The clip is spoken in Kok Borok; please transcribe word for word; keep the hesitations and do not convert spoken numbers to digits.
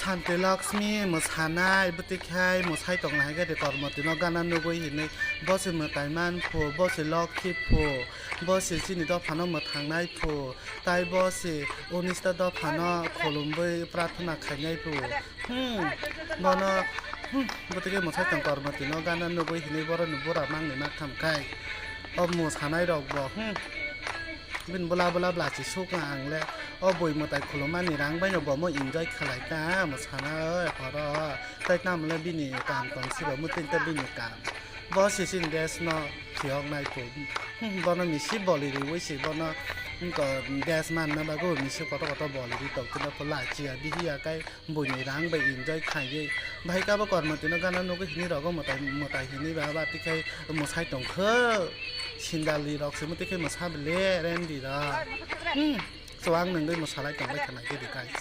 Shanti Lakshmi mwsanai bwtwi khai mwsai tongnai hai khe de Kormoti no gana nugwi hinwi, bo se mwtai man phu, bo se lokhi phu, bo se chini dophano mwthangnai phu, tai bo se unista dophano khulumwi prarthana khainai phu. Hmm, bono, hmm, bwtwi khe mwsai tong Kormoti no gana nugwi hinwi boroni bura mangni maktham khai. O mwsanai rok bo, hmm. Bini bwla bwla bwla se suk ang le. O bui mwtai khulumani rang bai no bo mo enjoy khlai ta mwsana oi horo. Tai tamo le bini kam tong si ba mwtwi ta bini kam. Bo se sin gas no phiyok nai phu. Hmm, bono misi boli riwi se bono, hmm, ko gas manna bagwi misi koto koto boli ri tok tino phu la chiya bihiya kai. Buini rang bai enjoy khaiwi. Bhai kabo Kormoti no gana nugwi hini rogo mwtai, mwtai hini ba, ba tikhai mwsai tongkho. Sindali rok se mwtai khe mwsa bele rendi rok. Hmm. Chuang nungwi mwsalai tongbai khana gede guys.